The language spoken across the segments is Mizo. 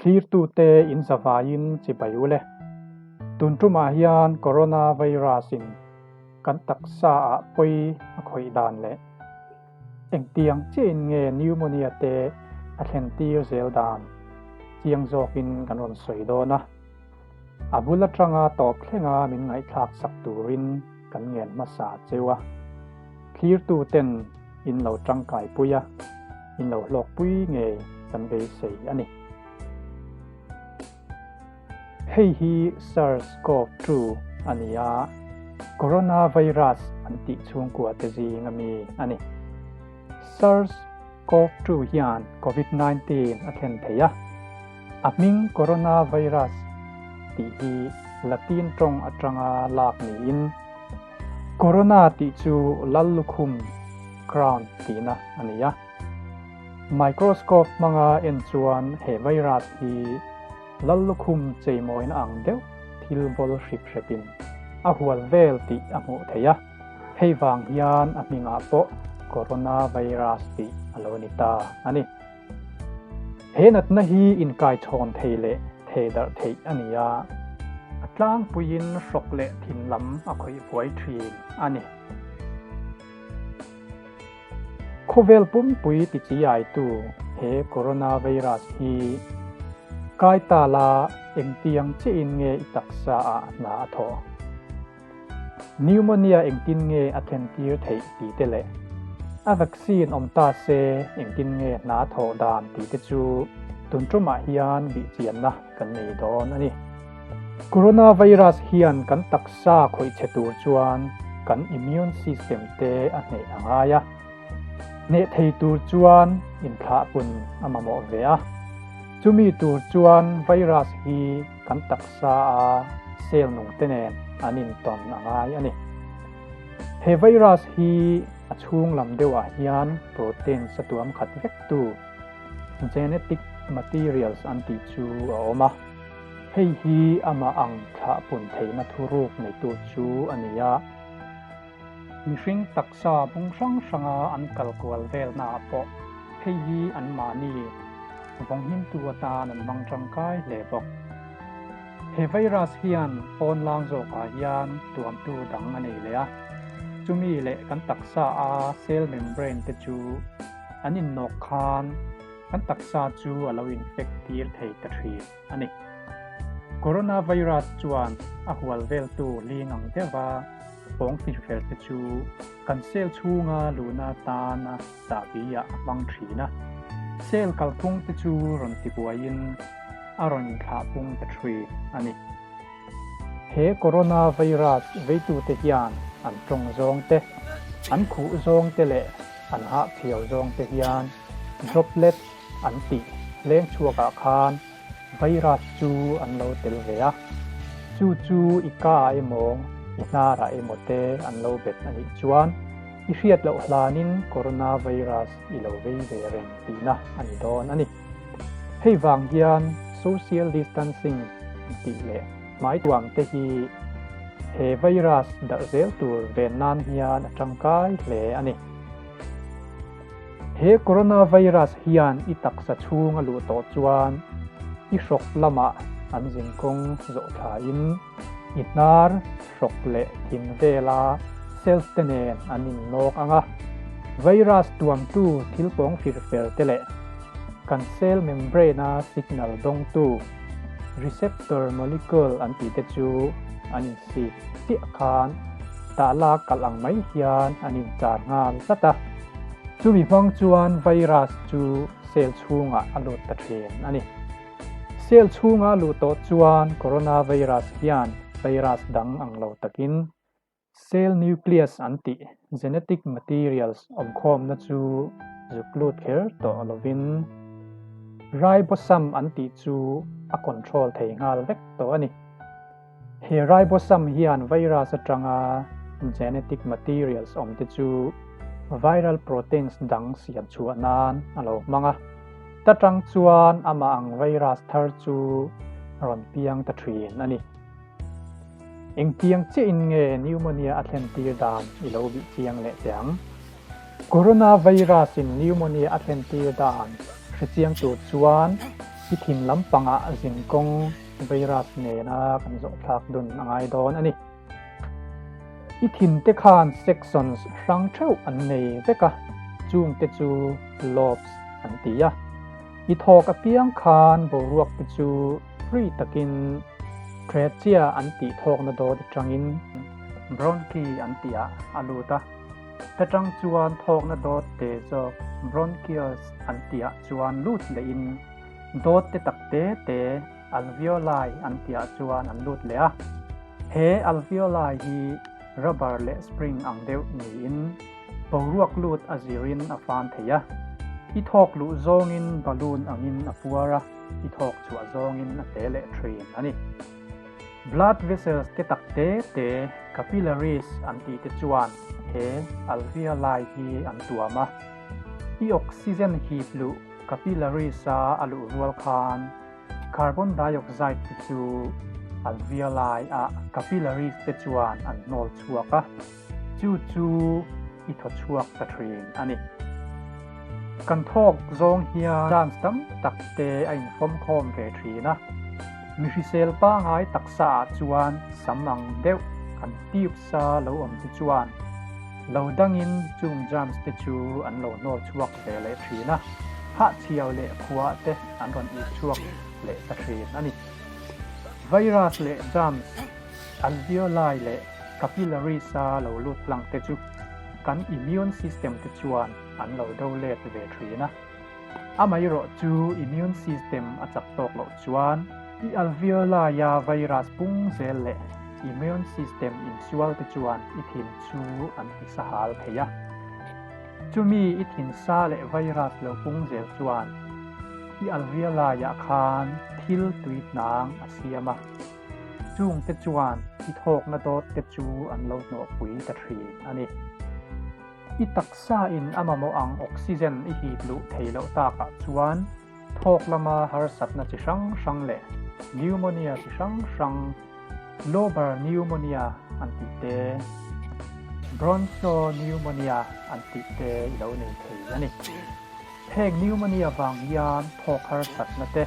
Thlirtute in zavaiin chibai u le. Tun tumah hian Corona virus in kan taksa ah pawi a khawih dan leh engtiang chiahin nge pneumonia te a thlen tir zel dan chiang zawkin kan rawn sawi dawn a. A bul atanga tawp thlenga min ngaihthlak sak turin kan ngen hmasa cheu a. Thlirtuten in lo tangkai pui a, in lo hlawkpui ngei kan beisei a ni. Hei hi SARS-CoV-2 a ni a, coronavirus an tih chhungkua te zing ami a ni. SARS-CoV-2 hian COVID-19 a thlen thei a, a hming coronavirus tih hi Latin tawng atanga lak niin, Corona tih chu lal lukhum, crown, tihna a ni a. Microscope hmanga en chuan he virus hi lal lukhum cheimawina ang deuh thil bawl hrip hrepin a hual vel tih a hmuh theih a. Hei vang hian a hmingah pawh coronavirus tih a lo ni ta a ni. He natna hi inkaichhawn thei leh thei darh theih a ni a, a tlangpuiin hrawk leh thin lam a khawih buai thin a ni. Khawvel pumpui tichiaitu he coronavirus hi kai ta la engtiang chiahin nge i taksa ah hna a thawh? Pneumonia engtin nge a thlentir theih tih te leh a vaccine awm ta se engtin nge hna thawh dan tih te chu tun tumah hian bihchianna kan nei dawn a ni. Coronavirus hian kan taksa khawih chhe tur chuan kan immune system te a hneh a ngai a, hneh thei tur chuan inthlahpun a mamawh ve a, chumi tur chuan virus hi kan taksa a cell nung te nen an intawn a ngai a ni. He virus hi a chhung lam deuhah hian proteins a tuam khat vek tu genetic materials an tih chu a awm a, hei hi amah ang thlah pun theihna thuruk neitu chu a ni a. Mihring taksa bung hrang hranga an kal kual velnaah pawh hei hi anmahni vawnghimtu atan an hmang tangkai hle bawk. He virus hian pawn lang zawkah hian tuamtu dang a nei leh a, chumi leh kan taksa a cell membrane te chu an innawk khan kan taksa chu a lo infect tir thei ta thin a ni. Coronavirus chuan a hual veltu ling ang deuha pawng firfer te chu kan cell chhunga luhna atana chahbi ah a hmang thin a, cell kalphung te chu rawn tibuaiin a rawn inthlah pung ta thin a ni. He coronavirus veitute hian an tawng zawng te, an khuh zawng te leh an hahchhiau zawng te hian droplet an tih leng chhuakah khan Virus chu an lo tel ve a, chu chu i ka ah emaw i hnar ah emaw te an lo bet a nih chuan i hriat loh hlanin corona virus i lo vei ve reng tihna a ni dawn a ni. Hei vang hian social distancing tih leh hmaituam te hi he virus darh zel tur ven nan hian a tangkai hle a ni. He coronavirus hian i taksa chhung a luh tawh chuan i hrawk lamah an zinkawng zawh thlain i hnar, hrawk leh thin vela cells te nen an innawk ang a. Virus tuamtu thil pawng fir fer te leh kan cell membrane-a signal dawngtu receptor molecule an tih te chu an insik chiah khan tah lak kalh ang mai hian an inchar nghal zat a. Chumi hmang chuan virus chu cell chhungah a lut ta thin a ni. Cell chhunga luh tawh chuan coronavirus hian virus dang ang lo takin cell nucleus an tih genetic materials awmkhawmna chu zuk lut kher tawh lovin ribosome an tih chu a control thei nghal vek tawh a ni. He ribosome hian virus atanga genetic materials awmte chu viral proteins dang siam chhuah nan a lo hmang a. Ta tang chuan amah ang virus thar chu rawn piang ta thin a ni. Engtiang chiahin nge pneumonia a thlen tir dan i lo bih chiang leh teh ang? Coronavirus in pneumonia a thlen tir dan hre chiang tur chuan I thin lampangah zinkawng virus nena kan zawh thlak dun a ngai dawn a ni. I thin te khan sections hrang theuh an nei vek a, chung te chu lobes an ti a. I thawk apiang khan boruak te chu free takin trachea an tih thawkna dawt atangin bronchi an tihah a lut a. Ta tang chuan thawkna dawt te zawk bronchioles an tihah chuan lut lehin dawt te tak te te alveoli an tihah chuan an lut leh a. He alveoli hi rubber leh spring ang deuh niin boruak lut a zirin a fan thei a. I thawk luh zawngin balloon angin a puar a, i thawk chhuah zawngin a tle leh thin a ni. Blood vessels te tak te te, capillaries an tih te chuan he alveoli hi an tuam a. I oxygen hip luh capillaries a a luh rual khan carbon dioxide te chu alveoli ah capillaries te chuan an hnawl chhuak a. Chu chu i thaw chhuak ta thin a ni. Kan thawk zawng hian dance tam tak te a infawm khawm ve thin a. Mi hrisel pangai taksa ah chuan sam ang deuh kan tubes a lo awm te chuan lo dangin chung germs te chu an lo hnawl chhuak ve leh thin a, hahchhiau leh khua te an rawn ip chhuak leh ta thin a ni. Virus leh germs alveoli leh capillaries a lo lut tlang te chu kan immune system te chuan an lo do let ve thin a. Amaherawh chu immune system a chak tawk loh chuan i alveoli a virus pung zel leh immune system insual te chuan i thin chu an ti sahal thei a. Chumi i thin sa leh virus lo pung zel chuan i alveoli ah khan thil tui hnang a siam a. Chungte chuan i thawkna dawt te chu an lo hnawhpui ta thin a ni. I taksa in a mamawh ang oxygen i hip luh thei loh takah chuan thawk lama harsatna chi hrang hrang leh pneumonia chi hrang hrang, lobar pneumonia an tih te, bronchopneumonia an tih te i lo nei thei a ni. Heng pneumonia vang hian thawk harsatna te,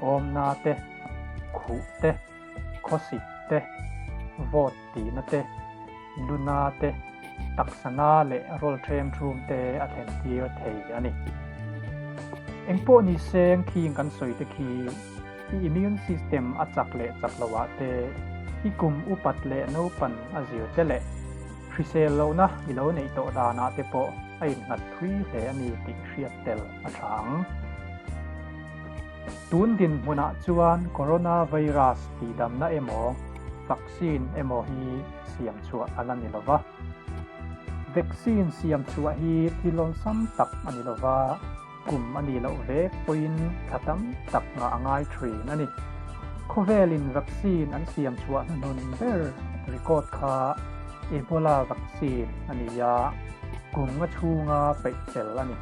awmna te, khuh te, khawsik te, vawt tihna te, luna te, taksana leh rawl ṭhem ṭhum te a thlen tir thei a ni. Engpawh ni seng khing kan sawi te khi i immune system a chak leh chak lo ah te, i kum upat leh naupan a zir te leh hrisel lohna i lo neih tawh danah te pawh a innghat thui hle a ni tih hriat tel a ṭha ang. Tun dinhmunah chuan coronavirus tihdamna emaw, vaccine emaw hi siam chhuah a la ni lo va. Vaccine siam chhuah hi thil awlsam tak a ni lo va, kum a nih loh vek pawhin thla tam tak ngah a ngai thin a ni. Khawvelin vaccine an siam chhuah hnuhnun ber record kha Ebola vaccine a ni a, kum nga chhunga peih fel a ni.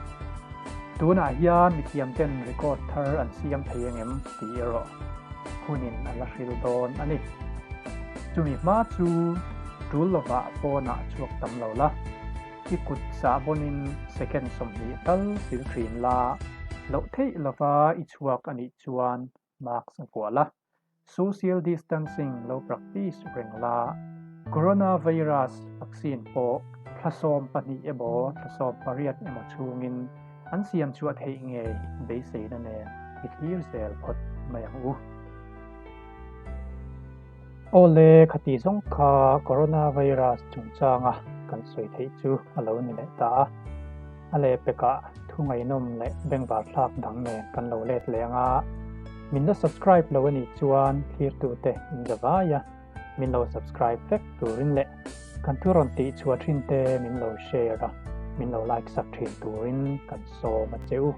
Tunah hian mithiamten record thar an siam thei angem tih erawh hunin a la hril dawn a ni. Chumi hma chu tul lovah pawnah chhuak tam lo la, i kut sahbawnin second 20 tal sil thin la, loh theih lova i chhuak a nih chuan mask a vuah la. Social distancing lo practice reng la, Coronavirus vaccine pawh thla 12 emaw thla 18 emaw chhungin an siam chhuah theih ngei beiseina nen i thlir zel phawt mai ang u. Awle, khati zawng kha Coronavirus chungchanga kan sawi theih chu a lo ni leh ta a. A lehpekah thu ngaihnawm leh bengvar thlak dang nen kan lo let leh ang a, min la subscribe lo a nih chuan thlirtute in za vai a, min lo subscribe vek turin leh kan thu rawn tih chhuah thin te min lo share a, min lo like sak thin turin kan sawm a che u.